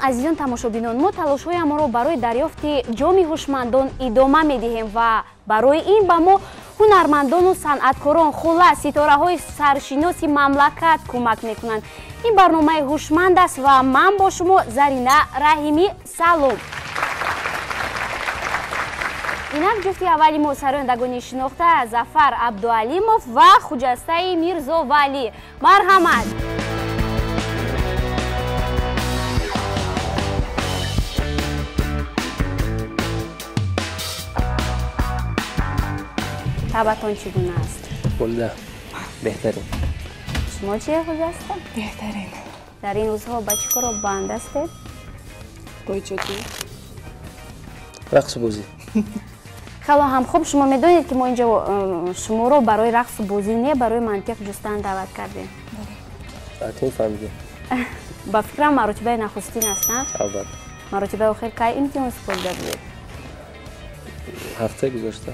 Азизон тамошобинон, мо талошҳоямонро барои дарёфти ҷоми ҳушмандон идома медиҳем ва барои ин ба мо ҳунармандону санъаткорон, хуллас ситораҳои саршиноси мамлакат кӯмак мекунанд. Ин барномаи ҳушманд аст ва ман бо шумо Зарина Раҳимӣ. Салом. Инак ҷуфти аввали мо сарояндагони шинохта Зафар Абдуалимов ва Хуҷастаи Мирзовалӣ. Марҳамат. Табатон чӣ гуна аст? Болида, беҳтарин. Шумо чи, Хуҷаста? Беҳтарин. Дар ин рӯзҳо ба чӣ коро банд ҳастед? Бо иҷодиёт. Рақсу бозӣ. Хело ҳам хуб. Шумо медонед, ки мо инҷо шуморо барои рақсу бозӣ не, барои мантиқ ҷустан даъват кардем. Акнун фаҳмидем. Ба фикрам, маротибаи нахустин аст, на? Албатта. Маротибаи охир кай имтиҳон супорида будед? Ҳафтаи гузашта.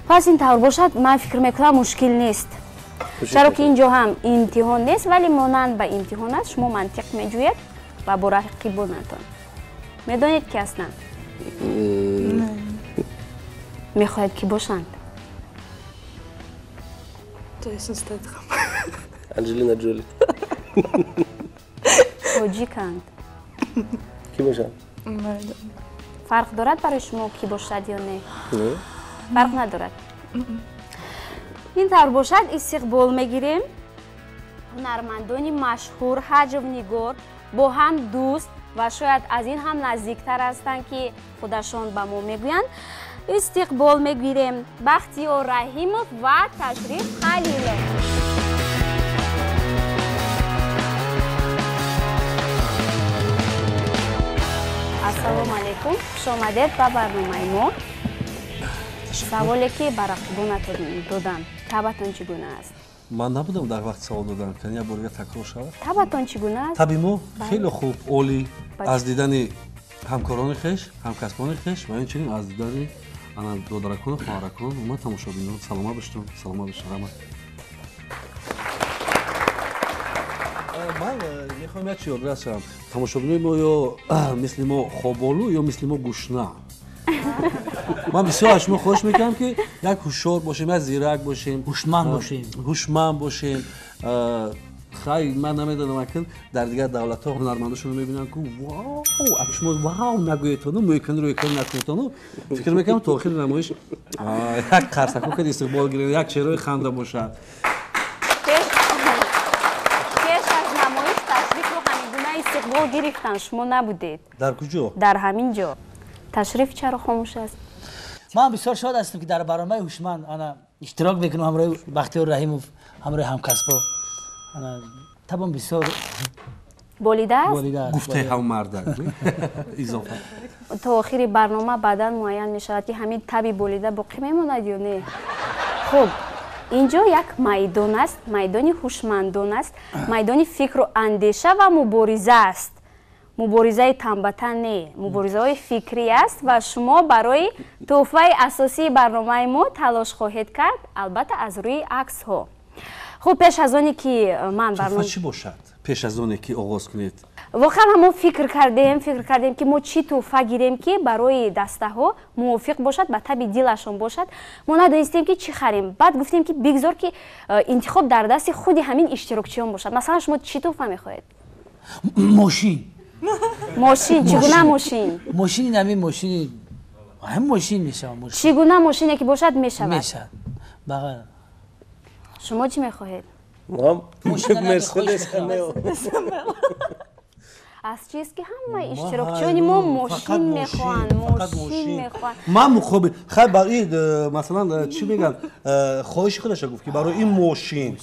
Пас ин тавр бошад, ман фикр мекунам, мушкил нест, чаро ки ин ҷо ҳам имтиҳон нест, вале монанд ба имтиҳон аст. Шумо мантиқ меҷӯед ва бо рақибонатон медонед, ки ҳастанд. Мехоҳед, ки бошанд? Джейсон Стэтхэм. Анҷелина Ҷоли. Тоҷиканд. Кӣ бошанд? Фарқ дорад барои шумо, ки бошад ё не? Фарқ надорад. Ин тавр бошад, истиқбол мегирем ҳунармандони машҳур, ҳаҷвнигор, бо ҳам дӯст ва шояд аз ин ҳам наздиктар ҳастанд, ки худашон ба мо мегӯянд. Истиқбол мегирем Бахтиёр Раҳимов ва Ташриф Халилов. Ассалому алайкум, хушомадед ба барномаи мо. Саволе, ки ба рақибонатон додам: табатон чӣ гуна аст? Ман набудам дар вақти савол додан, кани як бор дига такрор шавад. Табатон чӣ гуна аст? Таби мо хеле хуб, олӣ. Аз дидани ҳамкорони хеш, ҳамкасбони хеш ва инчунин аз дидани ана додаракону хоҳаракон, умуман тамошобинон. Саломат бошед, саломат бошед, раҳмат. Ман мехоҳам як чи ёдрас шавам: тамошобинои мо ё мисли мо хоболу, ё мисли мо гушна. Ман бисёр аз шумо хоҳиш мекунам, ки як ҳушёр бошем, як зирак бошем. Ҳушманд бошем. Ҳушманд бошем. Хай, ман намедонам, акн дар дигар давлатҳо ҳунармандошонро мебинам, ку вау, ак шумо вау нагӯетону, мӯйкани рӯйкани накунетону, фикр мекунам, то охири намоиш як қарсако кад истиқбол гирем, як чеҳраи ханда бошад. Пеш аз намоиш Ташрифро ҳамин гуна истиқбол гирифтанд, шумо набудед. Дар куҷо? Дар ҳамин ҷо. Ташриф чаро хомӯш аст? Ман бисёр шод ҳастам, ки дар барномаи ҳушманд ана иштирок мекунам ҳамроҳи Бахтиёр Раҳимов, ҳамроҳи ҳамкасбо. Ана табам бисёр болида аст. Гуфтаи ҳам мардак изофа. То охири барнома баъдан муайян мешавад, ки ҳамин таби болида боқӣ мемонад ё не. Хуб, ин ҷо як майдон аст, майдони ҳушмандон аст, майдони фикру андеша ва мубориза аст. Муборизаи танбатан не, муборизаҳои фикрӣ аст ва шумо барои тӯҳфаи асосии барномаи мо талош хоҳед кард, албатта аз рӯи аксҳо. Хуб, пеш аз оне ки ман барнома чӣ бошад, пеш аз оне ки оғоз кунед? Воқеан ҳамон фикр кардем, ки мо чӣ тӯҳфа гирем, ки барои дастаҳо мувофиқ бошад, ба таби дилашон бошад. Мо надонистем, ки чӣ харем. Баъд гуфтем, ки бигзор, ки интихоб дар дасти худи ҳамин иштирокчиён бошад. Масалан, шумо чӣ тӯҳфа мехоҳед? Мошин. Мошин? Чӣ гуна мошин? Мошини, ҳамин мошини, ҳамин мошин мешавад. Чӣ гуна мошине ки бошад, мешавад? Мешавад, бағар. Шумо чӣ мехоҳед? Мерседес. Аз чист, ки ҳама иштирокчиёни мо мошин мехоҳанд, мошин мехоҳанд? Ман муқобил, хай, барои масалан, чӣ мегӯянд, хоҳиши худаша гуфт, ки барои ин мошин,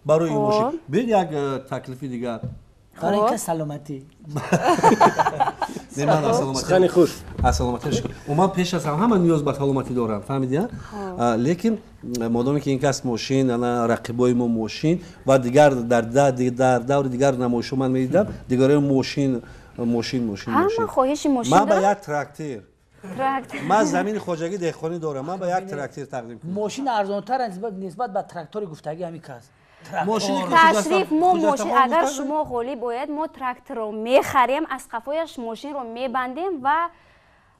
барои ин мошин. Биёед як таклифи дигар. Барои ка саломатӣ. Не, ман аз саломатӣ Сухани хуш. Аз саломатӣ. Ман пеш аз ҳама ниёз ба саломатӣ дорам, фаҳмидӣ? Лекин модоме ки ин кас мошин, ана рақибои мо мошин ва дигар дар даври дигар намоишҳо ман медидам, дигарои мошин, мошин, мошин. Ҳама хоҳиши мошин. Ман ба як трактир. Ман замини хоҷагӣ деҳқонӣ дорам, ман ба як трактир тақдим кунам. Мошин арзонтар нисбат ба трактори гуфтагӣ ҳамин кас. Ташриф, мо мошин, агар шумо ғолиб ояд, мо тракторро мехарем, аз қафояш мошинро мебандем ва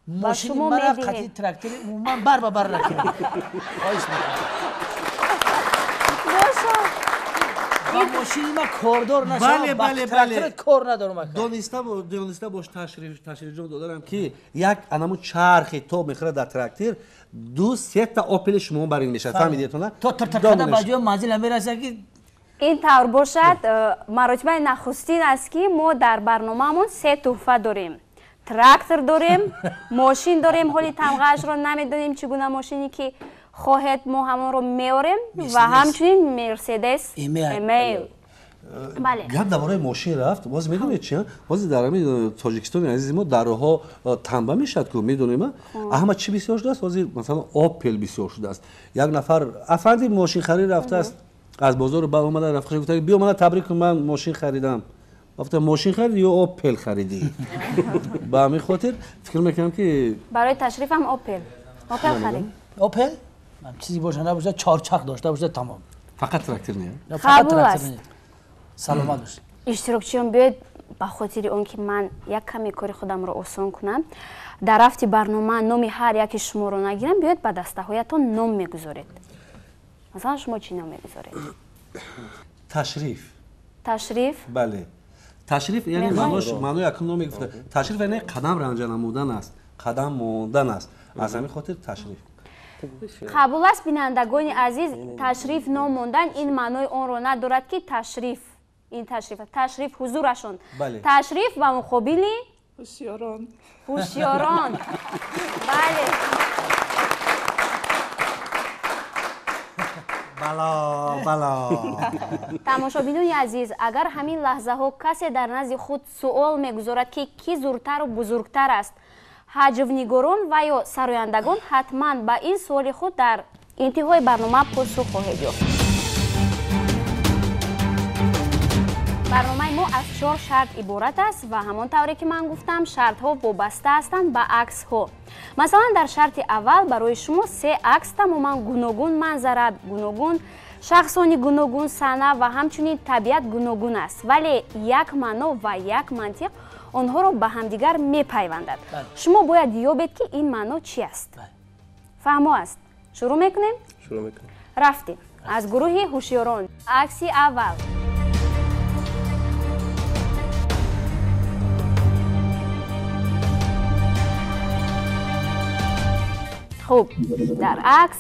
ба шумо медиҳем. Трактори умуман бар ба бар накунед. Бошад. Ба мошини ма кордор нашавам, ба трактор кор надорам. Дониста бош, Ташрифҷон додарам, ки як анамо чархи то мехӯрад дар трактор, 2-3 та Опели шумо бар ин мешавад. Фаҳмидетона? То тартаркада ба ҷои манзил мерасад ки ин тавр бошад. Маротибаи нахустин аст, ки мо дар барномаамон се тӯҳфа дорем: трактор дорем, мошин дорем, ҳоли тамғаашро намедонем, чӣ гуна мошине ки хоҳед, мо ҳамонро меорем, ва ҳамчунин Мерседес Эмейл. Бале, гап дар бораи мошин рафт. Боз медонед чи? Ҳозир дар ҳамин Тоҷикистони азизи мо дар роҳҳо танба мешавад ку, медонем. Ҳама чӣ бисёр шудааст ҳозир? Масалан, Опел бисёр шудааст. Як нафар афанди мошинхарид рафтааст аз бозору, баъд омада рафиқаш гуфта: «Биё, мана табрик кун, ман мошин харидам». Гуфта: «Мошин харидӣ ё Опел харидӣ?» Ба ҳамин хотир фикр мекунам, ки барои Ташрифам Опел харид. Опел чизе боша набошад, чорчарх дошта бошад, тамом. Фақат трактор не. Қабул аст. Саломат бошед. Иштирокчиён, биёед, ба хотири он ки ман як каме кори худамро осон кунам, дар рафти барнома номи ҳар яки шуморо нагирам, биёед, ба дастаҳоятон ном мегузоред. Масалан, шумо чӣ ном мегузоред? Ташриф. Ташриф. Бале, ташриф, яъне маънои акун ном мегуфта. Ташриф яъне қадам ранҷа намудан аст, қадам мондан аст. Аз ҳамин хотир ташриф. Қабул аст. Бинандагони азиз, Ташриф ном мондан ин маънои онро надорад, ки ташриф ин ташриф, ташриф ҳузурашон, ташриф ба муқобили ҳушёрон. Ҳушёрон, бале. Бало, бало. Тамошобинони азиз, агар ҳамин лаҳзаҳо касе дар назди худ суол мегузорад, ки кӣ зуртару бузургтар аст, ҳаҷвнигорон ва ё сарояндагон, ҳатман ба ин суоли худ дар интиҳои барнома посух хоҳед ёфт. Барномаи мо аз чор шарт иборат аст ва ҳамон тавре ки ман гуфтам, шартҳо вобаста ҳастанд ба аксҳо. Масалан, дар шарти аввал барои шумо се акс, тамоман гуногун манзара, гуногун шахсони, гуногун саҳна ва ҳамчунин табиат гуногун аст, вале як маъно ва як мантиқ онҳоро ба ҳамдигар мепайвандад. Шумо бояд ёбед, ки ин маъно чи аст. Фаҳмо аст? Шурӯъ мекунем? Шурӯъ мекунем. Рафтем. Аз гурӯҳи ҳушёрон акси аввал. Хуб, дар акс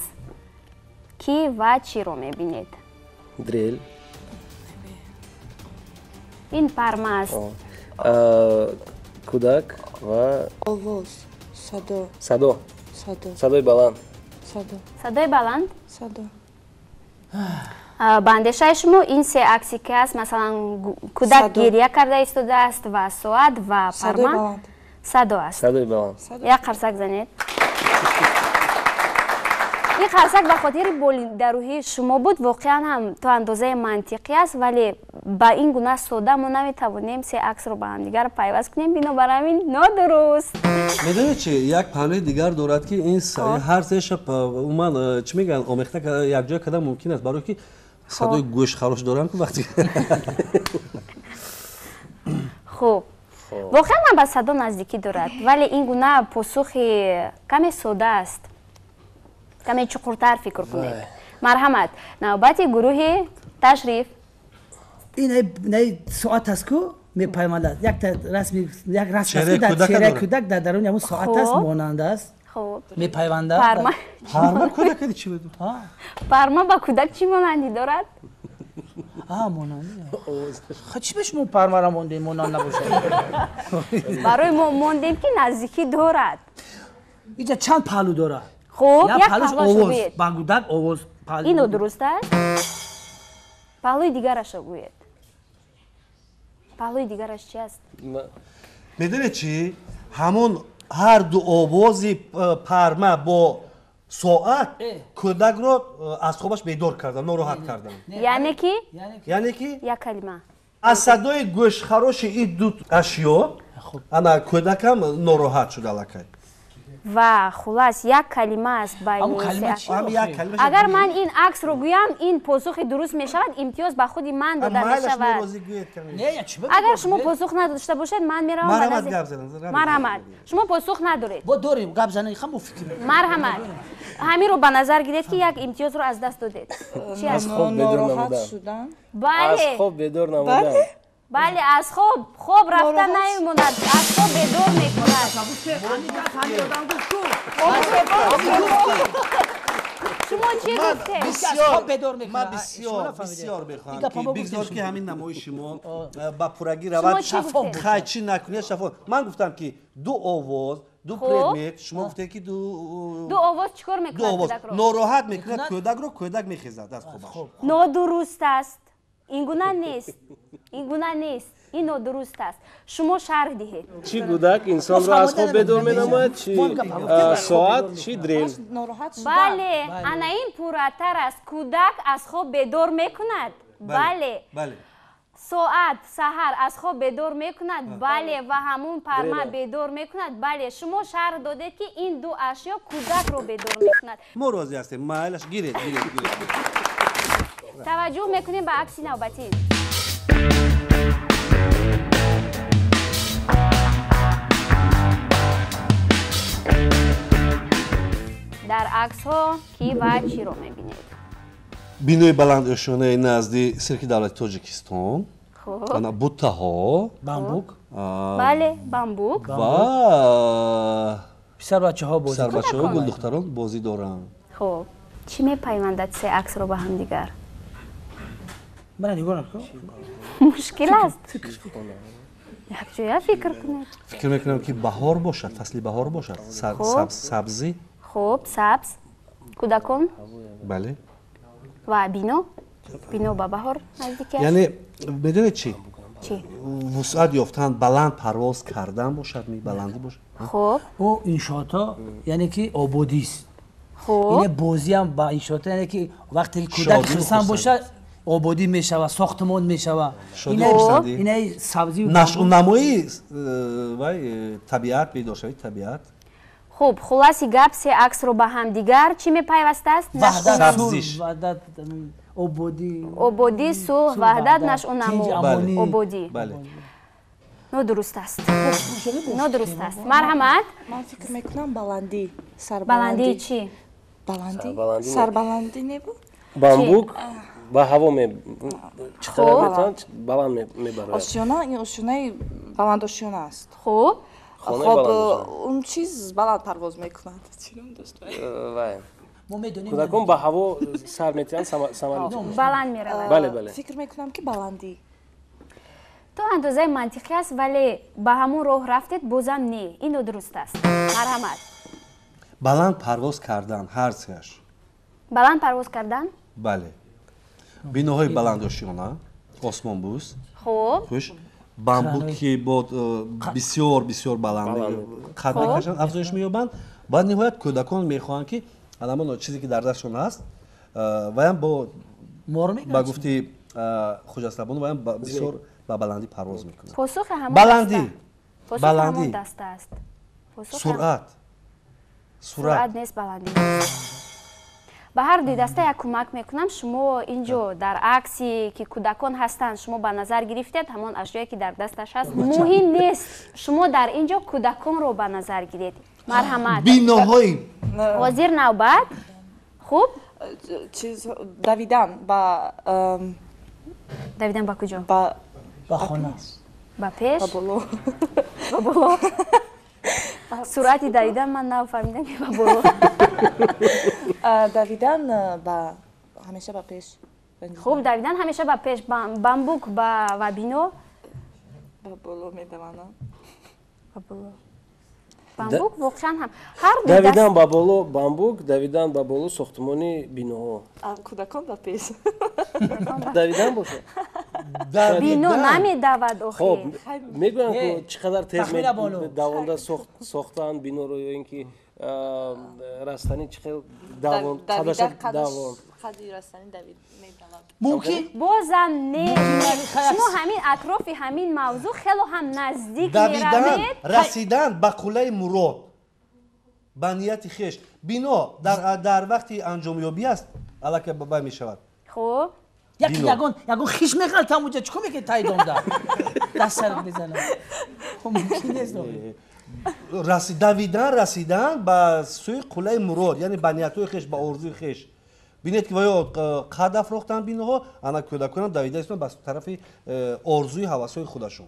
кӣ ва чиро мебинед? Дрел. Ин парма аст. Кӯдак ва овоз, садо. Садо. Садо. Садои баланд. Садо. Садои баланд. Садо. Ба андешаи шумо, ин се акси ки аст, масалан, кӯдак гиря карда истодааст ва соат ва парма, садо аст? Садои баланд. Як қарсак занед. Ин қарсак ба хотири болидарӯҳии шумо буд. Воқеан ҳам то андозаи мантиқӣ аст, вале ба ин гуна сода мо наметавонем се аксро ба ҳамдигар пайваст кунем, бинобар ҳамин нодуруст. Медонед чи, як паҳлӯи дигар дорад, ки ин ҳар сеша умуман, чӣ мегӯянд, омехта якҷоя кардан мумкин аст, барое ки садои гӯшхарош дорам ку вақти Хуб, воқеан ҳам ба садо наздикӣ дорад, вале ин гуна посухи каме сода аст. Каме чуқуртар фикр кунед. Марҳамат, навбати гурӯҳи Ташриф. Ин соат аст ку, мепаймандад, якта расми, як расм аст, дар чеҳраи кӯдак дар даруни ҳамун соат аст, монанд аст. Хуб. Мепайвандад. Парма. Парма кӯдак чӣ буд? Парма ба кӯдак чӣ монандӣ дорад? Монандӣ. Чӣ ба шумо пармара мондем, монанд набошад? Барои мо мондем, ки наздикӣ дорад. Иҷа чанд паҳлӯ дорад. Хуб, як паҳлӯш паҳлӯашро овоз гӯед. Ба кӯдак овоз. Ино дуруст аст. Паҳлӯи дигарашро гӯед. Паҳлӯи дигараш чи аст? Медонед чӣ, ҳамон ҳар ду овози парма бо соат кӯдакро аз хобаш бедор кардан, нороҳат кардан. Яъне ки? Яъне ки як калима. Аз садои гӯшхароши ин ду ашё ана кӯдакам нороҳат шуд аллакай. Ва хулас як калима аст байни. Агар ман ин аксро гӯям, ин посухи дуруст мешавад, имтиёз ба худи ман дода мешавад. Агар шумо посух надошта бошед, ман меравам ба назди. Марҳамат. Шумо посух надоред. Бо дорем, гап занед, хам бо фикр. Марҳамат. Ҳаминро ба назар гиред, ки як имтиёзро аз даст додед. Чи аст? Нороҳат шудан. Бале. Аз хоб бедор намудан. Бале, аз хоб рафта намемонад, аз хоб бедор мекунад. Шумо чӣ гуфтед? Ман бисёр мехоҳам ки бигзор ки ҳамин намоиши мо ба пуррагӣ равад, хайчӣ накунед, шафоф. Ман гуфтам ки ду овоз, ду предмет, шумо гуфтед ки ду овоз чӣ кор мекунад кӯдакро? Нороҳат мекунад кӯдакро, кӯдак мехезад аз хобаш. Нодуруст аст. Ин гуна нест. Ин гуна нест. Ин нодуруст аст. Шумо шарҳ диҳед. Чӣ кӯдак инсонро аз хоб бедор менамояд, чӣ соат, чӣ дрел? Бале, ана ин пурратар аст. Кӯдак аз хоб бедор мекунад. Бале. Соат саҳар аз хоб бедор мекунад. Бале, ва ҳамун парма бедор мекунад. Бале, шумо шарҳ додед, ки ин ду ашё кӯдакро бедор мекунад. Мо розӣ ҳастем. Майлаш, гиред, гиред, гиред. Таваҷҷӯҳ мекунем ба акси навбатӣ. Дар аксҳо ки ва чиро мебинед? Бинои баландошёнаи назди Сирки давлати Тоҷикистон, буттаҳо, бамбук, бале, бамбук ва писарбачаҳо бозӣ, писарбачаҳо, гулдухтарон бозӣ доранд. Хуб, чӣ мепайвандад се аксро ба ҳамдигар? Мана нигоҳ накун. Мушкил аст. Якҷоя фикр кунед. Фикр мекунам ки баҳор бошад, фасли баҳор бошад, сабзӣ. Хуб, сабз, кӯдакон. Бале. Ва бино? Бино ба баҳор наздик аст. Яъне медонед чӣ? Чӣ? Вусъат ёфтан, баланд парвоз кардан бошад, баландӣ бошад. Хуб. Ӯ иншоотҳо, яъне ки ободист. Хуб. Ине бозиам ба иншоотҳо, яъне ки вақте ки кӯдак хурсанд бошад, ободӣ мешавад, сохтмон мешавад. Инаи сабзӣ, нашъунамои вай табиат, бедоршавии табиат. Хуб, хулоси гап се аксро ба ҳамдигар чӣ мепайвастааст? Сабзиш, ваҳдат, ободӣ, ободӣ, сулҳ, ваҳдат, нашъунамо, ободӣ. Нодуруст аст. Нодуруст аст. Марҳамат. Ман фикр мекунам баландӣ, сарбаландӣ. Баландии чӣ? Баландӣ, сарбаландӣ небуд? Бамбук ба ҳаво баланд мебарояд. Ошёна, ин ошёнаи баландошёна аст. Хуб. Хоб, он чиз баланд парвоз мекунад. Чӣ ном дошт? Кӯдакон ба ҳаво сар метиҳанд, самолёт. Баланд меравад. Бале, бале. Фикр мекунам ки баландӣ. То андозаи мантиқӣ аст, вале ба ҳамон роҳ рафтед, бозам не. Ин нодуруст аст. Марҳамат. Баланд парвоз кардан, ҳар сеаш. Баланд парвоз кардан? Бале. Биноҳои баландошёна, осмонбӯс. Хуб. Хуш. Бамбук ки бо бисёр бисёр баланд қад мекашанд, афзоиш меёбанд ва ниҳоят кӯдакон мехоҳанд ки ҳамон чизе ки дар дастшон ҳаст, ваям бо ба гуфти Хуҷастабон, ваям бисёр ба баландӣ парвоз мекунад. Посухи ҳамон баландӣ, баландӣ даста аст. Суръат, суръат нест, баландӣ. Ба ҳар дуи даста як кӯмак мекунам. Шумо инҷо дар акси ки кӯдакон ҳастанд, шумо ба назар гирифтед ҳамон ашёе ки дар дасташ ҳаст. Муҳим нест, шумо дар инҷо кӯдаконро ба назар гиред. Марҳамат. Биноҳои ҳозир навбат. Хуб, чиз, давидан ба давидан ба куҷо? Ба хона, ба пеш, ба боло, ба боло. Суръати давидан ман нафаҳмидам ки ба боло. Давидан ба ҳамеша ба пеш. Хуб, давидан ҳамеша ба пеш. Бамбук ва бино ба боло медаванд. Ба боло. Бамбук воқеан ҳам ҳар давидан ба боло бамбук, давидан ба боло сохтмони биноҳо. Кӯдакон ба пеш. Давидан бошад. Бино намедавад охир. Хоб, мегӯянд ки чӣ қадар тез давонда сохтанд биноро ё ин ки растанӣ чӣ хел давон, қадаша давон. Қади растанӣ давид медавад. Мумкин? Бозам не. Шумо ҳамин атрофи ҳамин мавзӯъ хело ҳам наздик давидан, меравед. Расидан ба қуллаи мурод. Ба нияти хеш. Бино дар вақти анҷомёбӣ аст, аллакай бай мешавад. Хуб. Як ягон ягон хиш меғалтам уҷа, чӣ кор мекунӣ таи домда? Даст сар мезанам. Хуб, мумкин нест. Давидан, расидан ба сӯи қуллаи мурод, яъне ба ниятҳои хеш, ба орзуи хеш. Бинед ки ваё қад афрохтанд биноҳо, ана кӯдаконам давида истоданд ба тарафи орзуи ҳавасҳои худашон.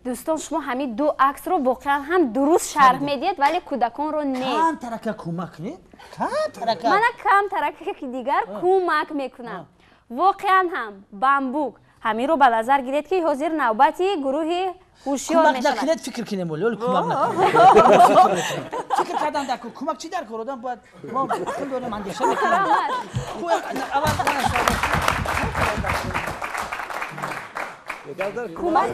Дӯстон, шумо ҳамин ду аксро воқеан ҳам дуруст шарҳ медиҳед, вале кӯдаконро не. Кам тарака кӯмак кунед? Кам тарака. Мана кам тарака ки дигар кӯмак мекунам. Воқеан ҳам бамбук. Ҳаминро ба назар гиред ки ҳозир навбати гурӯҳи ҳушёр кӯмак мешавад. Накунед, фикр кунем, оли кӯмак накунед. Фикр кардан дар кор. Кӯмак чӣ дар кор? Одам бояд мо ақл дорем, андеша мекунем. Аввал кӯмак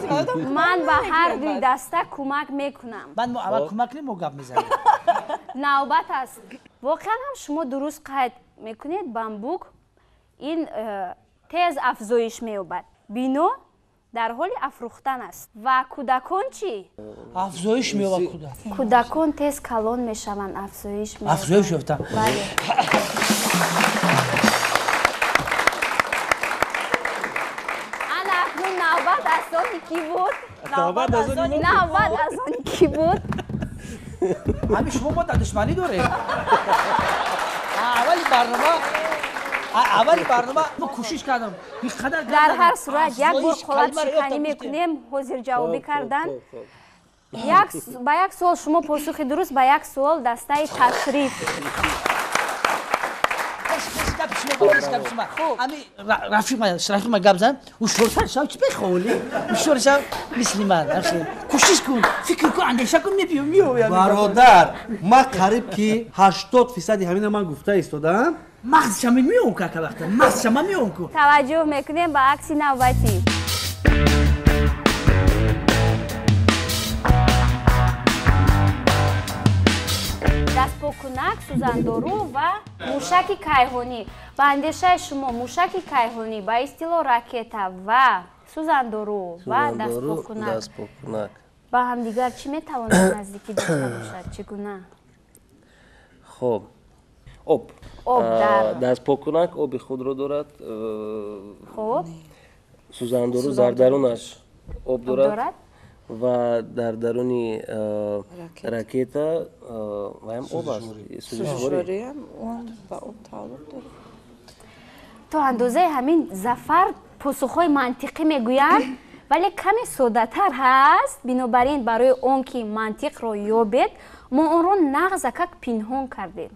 ман ба ҳар дуи даста кӯмак мекунам. Баъд мо аввал кӯмак кунем, мо гап мезанем. Навбат аст. Воқеан ҳам шумо дуруст қайд мекунед, бамбук ин тез афзоиш меёбад. Бино дар ҳоли афрӯхтан аст. Ва кӯдакон чӣ? Афзоиш меёбад кӯдак. Кӯдакон тез калон мешаванд, афзоиш меёбанд. Афзоиш ёфтанд. Бале. Ана акнун навбат аз они кӣ буд? Навбат навбат аз они кӣ буд? Ҳамин шумо мо дар душманӣ дорем. Аввали барнома аввали барнома мо кӯшиш кардам. Дар ҳар сурат як бор қолабшиканӣ мекунем, ҳозирҷавобӣ кардан. Ба як суол шумо посухи дуруст, ба як суол дастаи ташриф. Рафиқ ма гап зан, ҳушёртар шав, чӣ мехоҳӣ? Ҳушёр шав, мисли ман. Кӯшиш кун, фикр кун, андеша кун, мебиём, меоям. Бародар, ман қариб ки 80% ҳамина ман гуфта истодам. Мағзша меоям ку ака вақта, мағзша ман меоям ку. Таваҷҷӯҳ мекунем ба акси навбатӣ. Дастпокунак, сӯзандору ва мушаки кайҳонӣ. Ба андешаи шумо мушаки кайҳонӣ, ба истилоҳ ракета ва сӯзандору ва дастпокунак ба ҳамдигар чӣ метавонад наздикӣ дошта бошад? Чӣ гуна? Хоб, об. Об дар дастпокунак оби худро дорад. Хоб. Сӯзандору дар дарунаш об дорад ва дар даруни ракета ваям об аст. Сӯзишвориам он ба об тааллуқ дорад. То андозаи ҳамин Зафар посухҳои мантиқӣ мегӯянд, вале каме соддатар ҳаст. Бинобар ин барои он ки мантиқро ёбед, мо онро нағзакак пинҳон кардем.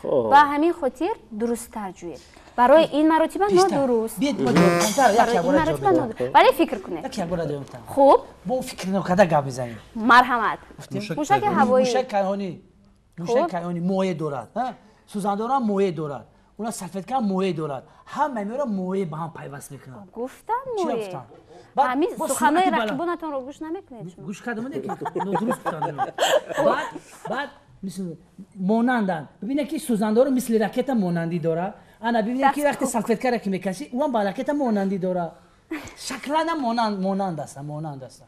Ба ҳамин хотир дурусттар ҷӯед. Барои ин маротиба нодуруст. Вале фикр кунед. Хуб. Бо фикр накарда гап мезанем. Марҳамат. Мушаки ҳавоӣ. Мушаки кайҳонӣ. Мушаки кайҳонӣ моеъ дорад. Сӯзандору ҳам моеъ дорад. Уна сафедка ҳам моеъ дорад. Ҳама инро моеъ ба ҳам пайваст мекунанд. Гуфтам моеъ. Ҳамин суханои рақибонатонро гӯш намекунед шумо? Гӯш кардам, не ки нодуруст гуфтанд. Баъд мисли монанданд. Бибинед ки сӯзандору мисли ракета монандӣ дорад. Ана бибинед ки вақте салфеткаро ки мекашӣ, ӯ ҳам ба ракета монандӣ дорад. Шаклан ҳам монанд аст, монанд аст.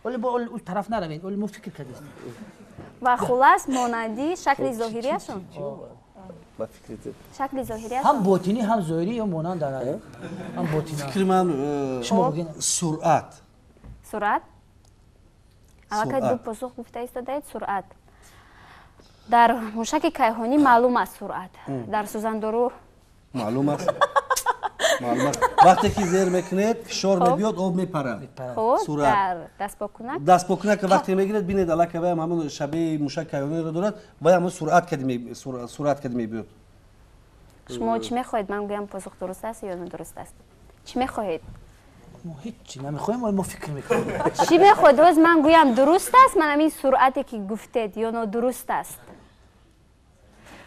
Оле бо ӯ тараф наравед, оле мо фикр кардем. Ва хулас монандӣ шакли зоҳирияшон? Шакли зоҳирияшон? Ҳам ботинӣ, ҳам зоҳирӣ ё монанд дорад. Ҳам ботинӣ. Фикри ман суръат. Суръат? Аллакай ду посух гуфта истодаед, суръат. Дар мушаки кайҳонӣ маълум аст суръат. Дар сӯзандору маълум аст. Маълум аст. Вақте ки зер мекунед, фишор мебиёд, об мепарад. Хуб, дар дастпокунак? Дастпокунак вақте мегиред, бинед аллакай ваям ҳамон шабеҳи мушак кайҳониро дорад, вай ҳамон суръат кади мебиёд. Шумо чӣ мехоҳед? Ман гӯям посух дуруст аст ё нодуруст аст? Чӣ мехоҳед? Мо ҳеҷ намехоҳем, мо фикр мекунем. Чӣ мехоҳед? Ҳоз ман гӯям дуруст аст, ман ҳамин суръате ки гуфтед ё нодуруст аст?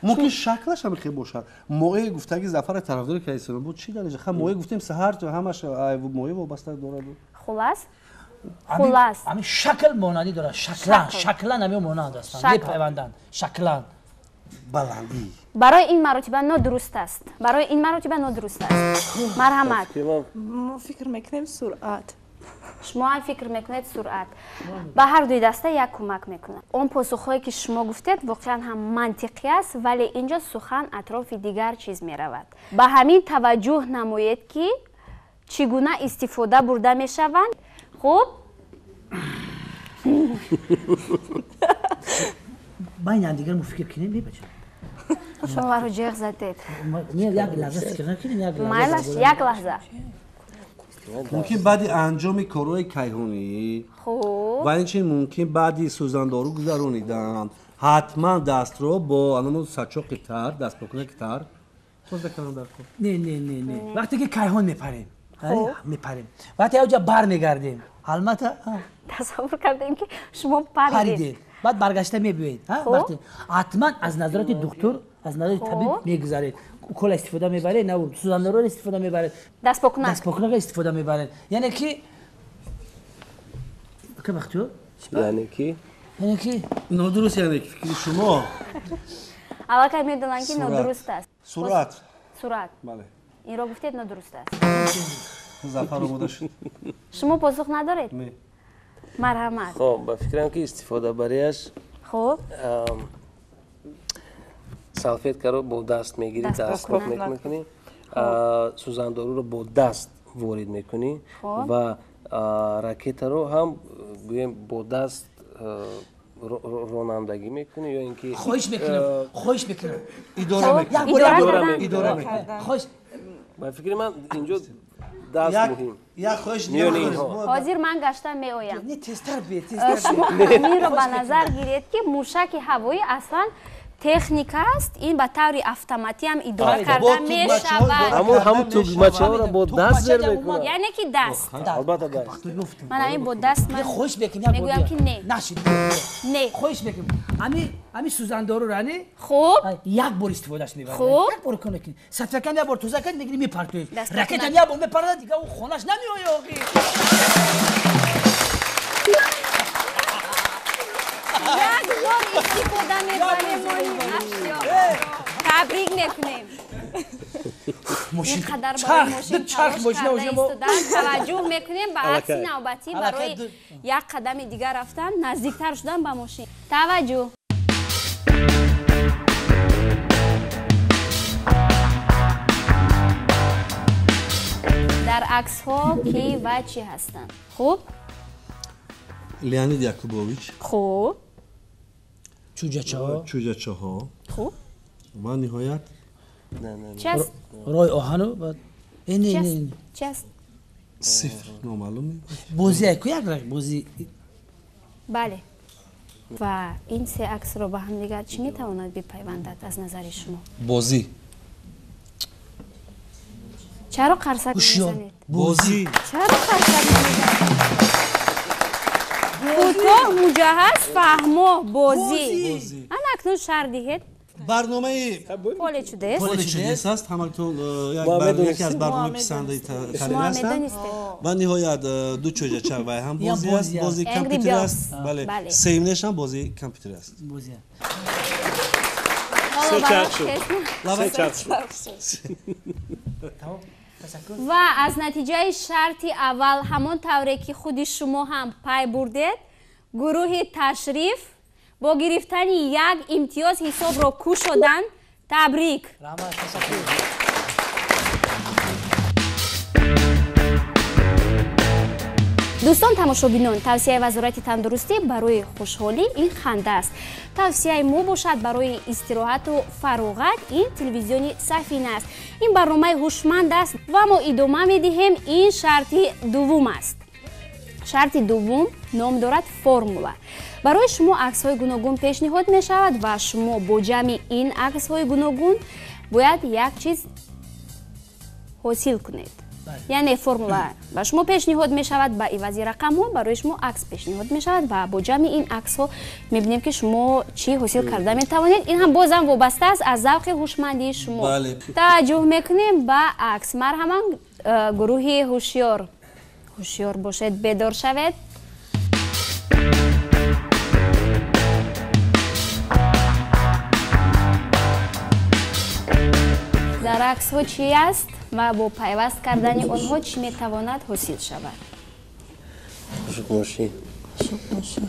Мумкин шаклаш ҳам хел бошад. Моеъ гуфтаги Зафара тарафдори кардистон буд. Чӣ дараҷа? Ха моеъ гуфтем саҳар то ҳамаш моеъ вобаста дорад. Хулас? Хулас. Ҳамин шакл монандӣ дорад. Шаклан, шаклан ҳамин монанд ҳастанд. Мепайванданд. Шаклан. Баландӣ. Барои ин маротиба нодуруст аст. Барои ин маротиба нодуруст аст. Марҳамат. Мо фикр мекунем суръат. Шумо ҳам фикр мекунед суръат. Ба ҳар дуи даста як кӯмак мекунад. Он посухҳое ки шумо гуфтед воқеан ҳам мантиқӣ аст, вале инҷо сухан атрофи дигар чиз меравад. Ба ҳамин таваҷҷӯҳ намоед ки чӣ гуна истифода бурда мешаванд. Хуб, байни ҳамдигар мо фикр кунем, бача. Шумо маро ҷеғ задед. Як лаҳза фикр накунем, як лаҳза. Майлаш, як лаҳза. Мумкин баъди анҷоми корҳои кайҳонӣ ва инчунин мумкин баъди сӯзандору гузаронидан ҳатман дастро бо анамон сачоқи тар, дастпокунаки тар тоза кардан дар кор. Не, не, не, не. Вақте ки кайҳон мепарем, мепарем. Вақте авҷа бармегардем, албатта тасаввур кардем ки шумо паридед. Баъд баргашта мебиёед. Ҳатман аз назарати духтур, аз назари табиб мегузаред. Укол истифода мебаред, на сӯзандоруро истифода мебаред. Дастпокунак. Дастпокунакро истифода мебаред. Яъне ки вақтиё? Яъне ки? Яъне ки нодуруст, яъне ки фикри шумо. Аллакай медонам ки нодуруст аст. Суръат. Суръат. Бале. Инро гуфтед нодуруст аст. Зафар омода шуд. Шумо посух надоред? Не. Марҳамат. Хоб, ба фикрам ки истифодабарияш хуб салфеткаро бо даст мегирӣ, дастпок мекунӣ, сӯзандоруро бо даст ворид мекунӣ ва ракетаро ҳам гӯем бо даст ронандагӣ мекунӣ ё ин ки хоҳиш мекунам, хоҳиш мекунам. Идора мекунӣ. Идора мекунӣ. Хоҳиш. Ба фикри ман инҷо даст муҳим. Як хоҳиш ҳозир ман гашта меоям. Не, тезтар бие, тезтар. Шумо инро ба назар гиред ки мушаки ҳавоӣ аслан техника аст, ин ба таври автоматӣ ҳам идора карда мешавад. Ҳамун тугмачаҳоро бо даст зер мекунад. Яъне ки даст. Албатта даст. Ман ҳамин бо даст ман хоҳиш мекунам, мегӯям ки не. Нашид. Не. Хоҳиш мекунам. Ами сӯзандоруро не? Хуб. Як бор истифодаш мебаред. Як бор кунед. Сафякан як бор тоза кард, мегирӣ мепартоед. Ракетам як бор мепарад, дигар ӯ хонаш намеояд охи. Як бор истифода мебарем мо ин ашё. Табрик мекунем. Ин қадар барои мошин талош карда истодан таваҷҷӯҳ мекунем ба акси навбатӣ барои як қадами дигар рафтан, наздиктар шудан ба мошин. Таваҷҷӯҳ. Дар аксҳо ки ва чӣ ҳастанд? Хуб? Леонид Якубович. Хуб. Чӯҷачаҳо. Чӯҷачаҳо. Хуб. Ва ниҳоят чӣ аст? Роҳи оҳану баъд не, не, не. Чӣ аст? Сифр номаълум. Бозӣ ку як бозӣ. Бале. Ва ин се аксро ба ҳамдигар чӣ метавонад бипайвандад аз назари шумо? Бозӣ. Чаро қарсак мезанед? Бозӣ. Чаро қарсак мезанед? Кӯтоҳ, муҷаҳҳаз, фаҳмо, бозӣ. Ана акнун шарҳ диҳед. Барномаи Поле чудес. Поле чудес аст. Ҳаматон яке аз барномаи писандаи тарин ҳастанд. Ва ниҳоят ду чӯҷача вай ҳам бозӣ аст, бозии компютер аст. Бале, сеюмнеш ҳам бозии компютер аст. Се чарх шуд. Се чарх шуд. Ва аз натиҷаи шарти аввал ҳамон тавре ки худи шумо ҳам пай бурдед, гурӯҳи ташриф бо гирифтани як имтиёз ҳисобро кушоданд. Табрик. Дӯстон тамошобинон, тавсияи Вазорати тандурустӣ барои хушҳолӣ ин ханда аст. Тавсияи мо бошад барои истироҳату фароғат ин телевизиони Сафина аст. Ин барномаи ҳушманд аст ва мо идома медиҳем. Ин шарти дуввум аст. Шарти дуввум ном дорад формула. Барои шумо аксҳои гуногун пешниҳод мешавад ва шумо бо ҷамъи ин аксҳои гуногун бояд як чиз ҳосил кунед. Яъне формула ба шумо пешниҳод мешавад, ба ивази рақамҳо барои шумо акс пешниҳод мешавад ва бо ҷамъи ин аксҳо мебинем ки шумо чӣ ҳосил карда метавонед. Ин ҳам бозам вобаста аст аз завқи ҳушмандии шумо. Таваҷҷӯҳ мекунем ба акс. Марҳаман, гурӯҳи ҳушёр. Ҳушёр бошед, бедор шавед. Дар аксҳо чӣ аст ва бо пайваст кардани онҳо чӣ метавонад ҳосил шавад? Қошуқ мошин. Қошуқ мошин.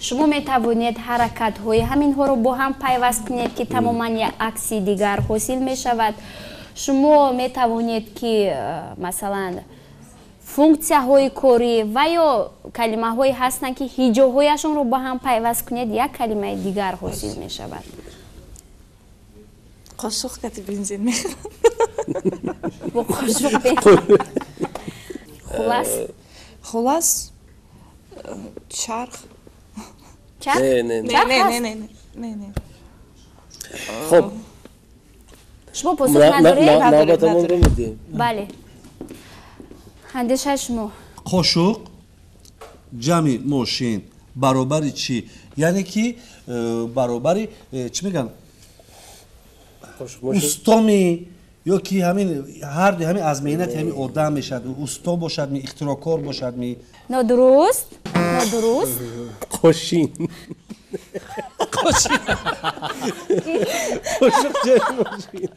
Шумо метавонед ҳаракатҳои ҳаминҳоро бо ҳам пайваст кунед, ки тамоман як акси дигар ҳосил мешавад. Шумо метавонед, ки масалан функсияҳои корӣ ва ё калимаҳое ҳастанд, ки ҳиҷоҳояшонро бо ҳам пайваст кунед, як калимаи дигар ҳосил мешавад. Қошуқ кати бензин мехӯрад. Бо қошуқ бензин. Хулас? Хулас, чарх. Чарх? Не, не, не, Чарх не, аст? Не, не, не, не. Хуб. Шумо посух надоред? Надорем, Навбатамонро надорем. медиҳем. Бале. Андешаи шумо? Қошуқ ҷамъи мошин баробари чӣ? Яъне ки баробари чӣ мегӯянд? Қошуқ мошин. Устоми ё ки ҳамин ҳарду ҳамин аз меҳнати ҳамин одам мешавад, усто бошад ми, ихтироъкор бошад ми. Нодуруст, нодуруст. Қошин. Қошин. Қошуқ ҷамъи мошин.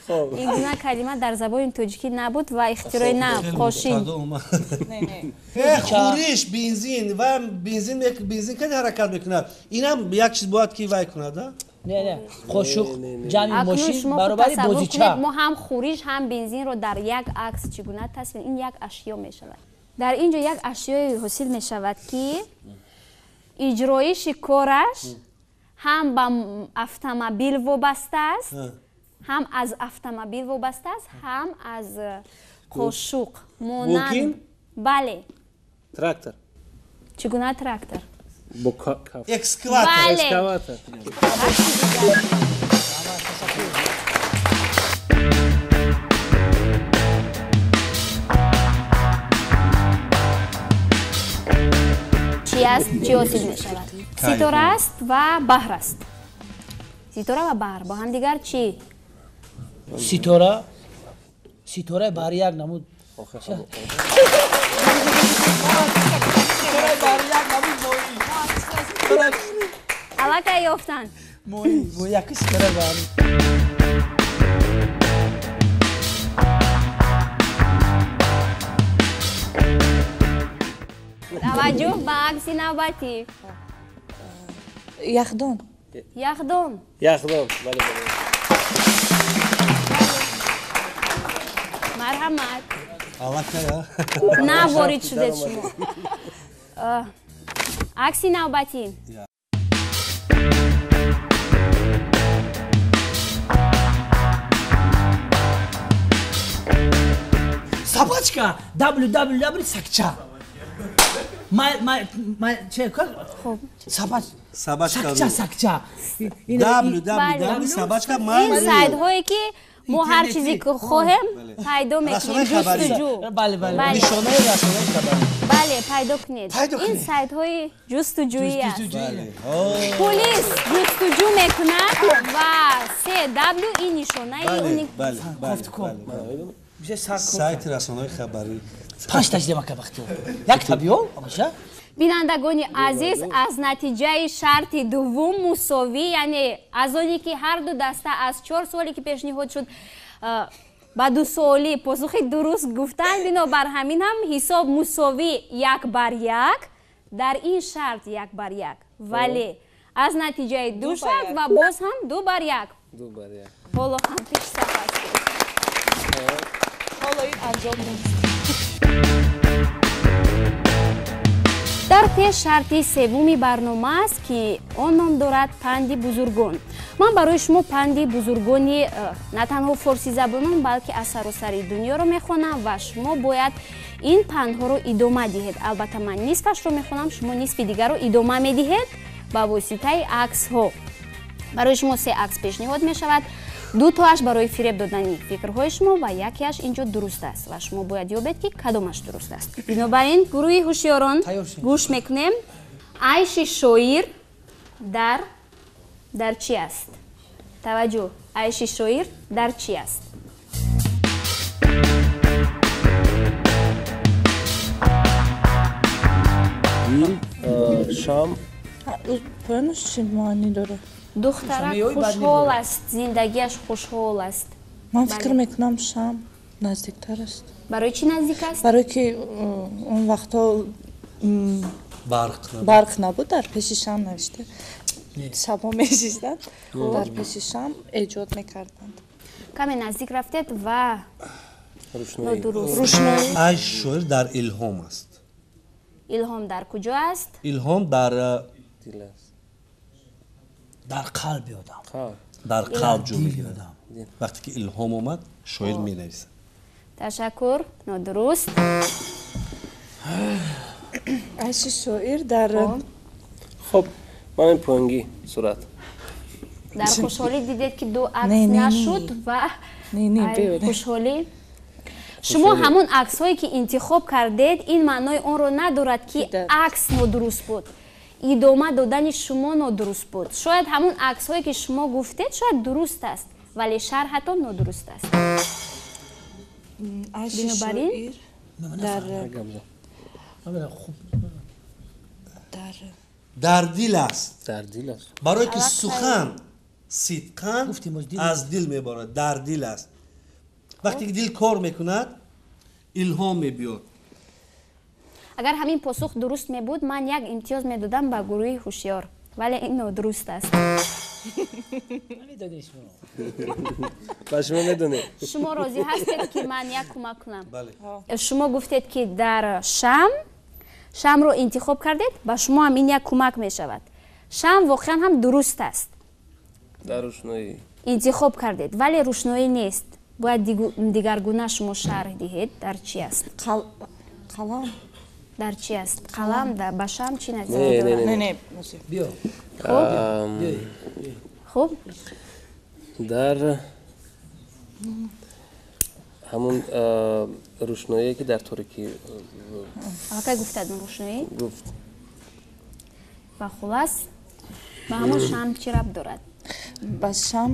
Хуб. Ин гуна калима дар забони тоҷикӣ набуд ва ихтирои нав қошин. Хеле омад. Не, не. Хӯриш, бензин ва бензин бензин каде ҳаракат мекунад? Инам як чиз бояд ки вай кунад, а? Не, не, қошуқ ҷамъи Акнун мошин шумо худ баробари тасаввур бозича. кунед, мо ҳам хӯриш, ҳам бензинро дар як акс чӣ гуна тасвир, ин як ашё мешавад. Дар ин ҷо як ашёе ҳосил мешавад, ки иҷроиши кораш ҳам ба автомобил вобаста аст, ҳам аз автомобил вобаста аст, ҳам аз қошуқ. Монанд. Мумкин? Бале. Трактор. Чӣ гуна трактор? Бо каф. Экскаватор. Бале. Экскаватор. Чӣ аст? Чӣ ҳосил мешавад? Ситора аст ва баҳр аст. Ситора ва баҳр бо ҳамдигар чӣ? Ситора, ситораи баҳри як намуд. Ситораи баҳри як намуд моҳӣ. Аллакай ёфтанд. Моҳӣ, моҳӣ, яки ситораи баҳрӣ. Таваҷҷӯҳ ба акси навбатӣ. Яхдон. Яхдон. Яхдон. Бале, бале. Марҳамат. Аллакай, а? На ворид шудед шумо. Акси навбатӣ. Собачка www сакча. Май май май че как? Хуб. Собач. Собачка. Сакча, сакча. www собачка Ин май. сайтҳое ки мо ҳар чизе ки хоҳем пайдо мекунем, Расонаи хабарӣ. ҷустуҷӯ. Бале, бале. Бале. Нишонаи расонаи хабарӣ. Бале, пайдо кунед. Пайдо Ин кунед. сайтҳои ҷустуҷӯӣ аст. Бале. Пулис ҷустуҷӯ мекунад ва се w ин нишонаи Бале, уни бале, бале. Кофтуков. Бале. Бише сар кор. Сайти расонаҳои хабарӣ. Панҷ таҷриба ка вақти. Як та биё, амаша? Бинандагони азиз, аз натиҷаи шарти дуввум мусовӣ, яъне аз оне ки ҳар ду даста аз 4 суоле ки пешниҳод шуд, ба 2 суолӣ посухи дуруст гуфтанд, бинобар ҳамин ҳам ҳисоб мусовӣ 1-1, дар ин шарт 1-1, вале аз натиҷаи ду шарт ва боз ҳам 2-1. 2-1. Ҳоло ҳам пешсаф ҳастед. Ҳоло ин анҷом нест. Дар пеш шарти севуми барнома аст, ки он ном дорад панди бузургон. Ман барои шумо панди бузургони на танҳо форсизабонон, балки аз саросари дунёро мехонам ва шумо бояд ин пандҳоро идома диҳед. Албатта ман нисфашро мехонам, шумо нисфи дигарро идома медиҳед ба воситаи аксҳо. Барои шумо 3 акс пешниҳод мешавад. 2 тоаш барои фиреб додани фикрҳои шумо ва якеаш инҷо дуруст аст ва шумо бояд ёбед, ки кадомаш дуруст аст. Бинобар ин гурӯҳи ҳушёрон Тайёр шудем. гӯш мекунем. Айши шоир дар чӣ аст? Таваҷҷӯҳ, айши шоир дар чӣ аст? Дил, шам. Поёнаш чӣ маънӣ дорад? Духтарак Шамиёи бад хушҳол мебурад. аст, зиндагиаш хушҳол аст. Ман фикр мекунам шам. Наздиктар аст. Барои чӣ наздик аст? Барои ки он вақтҳо барқ набуд, дар пеши шам навишта. Шабҳо мешиштанд, дар пеши шам эҷод мекарданд. Каме наздик рафтед ва нодуруст. Рӯшноӣ. Айши шоир дар илҳом аст. Илҳом дар куҷо аст? Илҳом дар дил аст. Дар қалби одам. Дар қалб ҷо мегирад. Вақте ки илҳом омад, шоир менависад. Ташаккур, нодуруст. Айши шоир дар хуб, ман ин поинги сурат. Дар хушҳолӣ дидед ки ду акс нашуд ва хушҳолӣ. Шумо ҳамон аксҳое ки интихоб кардед, ин маънои онро надорад ки акс нодуруст буд. Идома додани шумо нодуруст буд. Шояд ҳамон аксҳое ки шумо гуфтед, шояд дуруст аст, вале шарҳатон нодуруст аст. Айши шоир дар дил аст. Дар дил аст. Барое ки сухан сидқан аз дил меборад, дар дил аст. Вақте ки дил кор мекунад, илҳом мебиёд. Агар ҳамин посух дуруст мебуд, ман як имтиёз медодам ба гурӯҳи ҳушёр, вале ин нодуруст аст. Ба шумо медонед. Шумо розӣ ҳастед ки ман як кӯмак кунам? Шумо гуфтед ки дар шамро интихоб кардед, ба шумо ҳам ин як кӯмак мешавад. Шам воқеан ҳам дуруст аст. Дар рӯшноӣ интихоб кардед, вале рӯшноӣ нест. Бояд дигаргуна шумо шарҳ диҳед, дар чӣ аст? Қалам. Дар чӣ аст? Қалам ба шам чӣ наздикӣ дорад? Не, биё. Хуб. Дар ҳамон рӯшноие ки дар торикӣ аллакай гуфтад, рӯшноӣ гуфт. Ва хулас ба ҳамон шам чӣ рабт дорад? Ба шам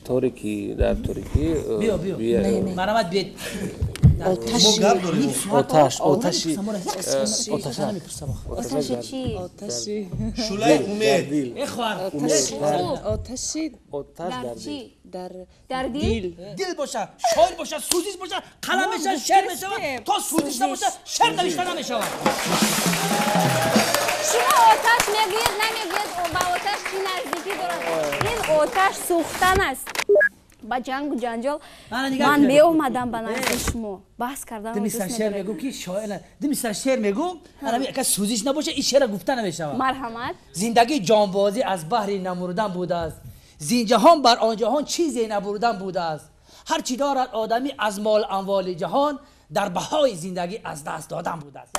торикӣ, дар торикӣ. Биё, биё. Марамат биед. Оташ, оташи, оташи чӣ? Оташи шӯлаи умед. Оташи оташ дар дар чӣ? Дар Дар дил. Дил боша, шоир боша, сӯзиш боша, қалам мешавад, шеър мешавад. То сӯзиш набоша, шеър навишта намешавад. Шумо оташ мегӯед, намегӯед, ба оташ чӣ наздикӣ дорад? Ин оташ сӯхтан аст. Ба ҷангу ҷанҷол ман меомадам ба назди шумо, баҳс кардан. Димисар шеър мегӯ ки шоир, димисар шеър мегӯ, агар сӯзиш набоша, ин шеъра гуфта намешавад. Марҳамат. Зиндагӣ ҷонбозӣ аз баҳри намурдан будааст, зин ҷаҳон бар он ҷаҳон чизе набурдан будааст. Ҳар чӣ дорад одамӣ аз мол амволи ҷаҳон, дар баҳои зиндагӣ аз даст додан будааст.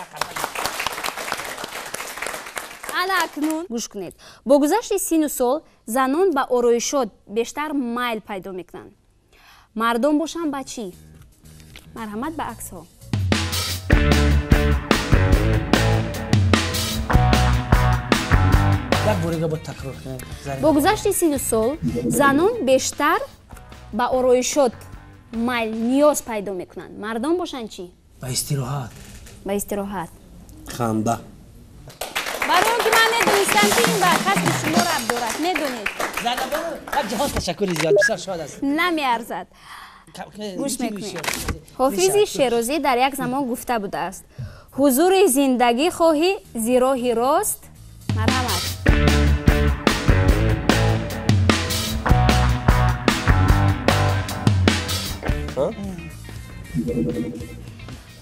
Ана акнун гӯш кунед. Бо гузашти сину сол занон ба ороишот бештар майл пайдо мекунанд. Мардон бошанд ба чӣ? Марҳамат ба аксҳо. Як борига бо такрор кунед. Бо гузашти сину сол занон бештар ба ороишот майл ниёз пайдо мекунанд. Мардон бошанд чӣ? Ба истироҳат. Ба истироҳат. Ханда. Барои он ки ман медонистам ки ин ба касби шумо рабт дорад, медонед. Зарнабону, як ҷаҳон ташаккури зиёд, бисёр шод аст. Намеарзад. Гӯш мекунед. Ҳофизи Шерозӣ дар як замон гуфта будааст: ҳузури зиндагӣ хоҳӣ зи роҳи рост. Марҳамат.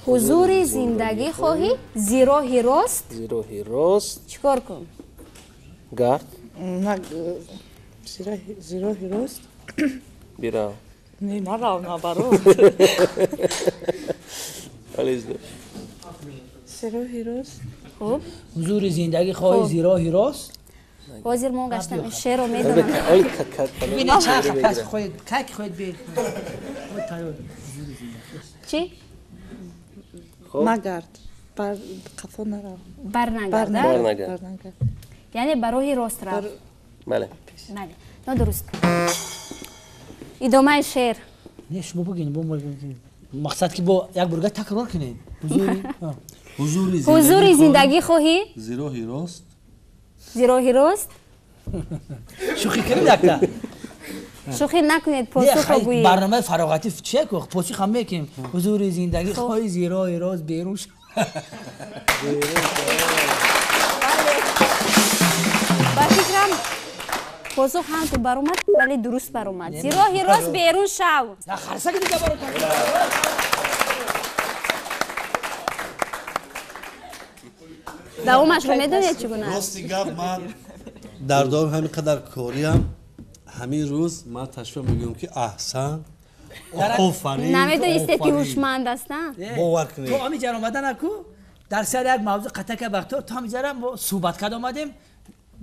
Ҳузури зиндагӣ хоҳӣ зи роҳи рост. Зи роҳи рост. Чӣ кор кун? Гард. Зи роҳи рост. Бирав. Не, нарав, наоборот. Зи роҳи рост. Хуб. Ҳузури зиндагӣ хоҳӣ зи роҳи рост. Ҳозир мо гаштам шеърро медонам. Бибинед чанд пас хоҳед, кай ки хоҳед биед. Чӣ? Нагард, бар қафо нарав. Барнагард. Барнагард. Яъне ба роҳи рост рав. Бале. Бале. Нодуруст. Идомаи шеър. Не, шумо бигӯед, мақсад ки бо як бурга такрор кунед. Ҳузури зиндагӣ хоҳӣ? Зи роҳи рост. Зи роҳи рост? Шӯхӣ кунем якта. Шӯхӣ накунед, посухро гӯед. Барномаи фароғатӣ чия ку? Посух ҳам мекунем. Ҳузури зиндагӣ хоҳи зирои рост берун шав. Ба фикрам посух ҳам ту баромад, вале дуруст баромад. Зироҳи рост берун шав. Харсаки дига баротон. Давомашро медонед чӣ гуна аст? Рости гап, ман дар давоми ҳамин қадар кориам ҳамин рӯз ман ташвиқ мегӯям ки аҳсан, офарин. Намедонистед ки ҳушманд ҳастам? Бовар кунед. То ҳамин ҷар омада наку дар сари як мавзӯъ қатака бахтор то ҳамин ҷара мо суҳбат карда омадем,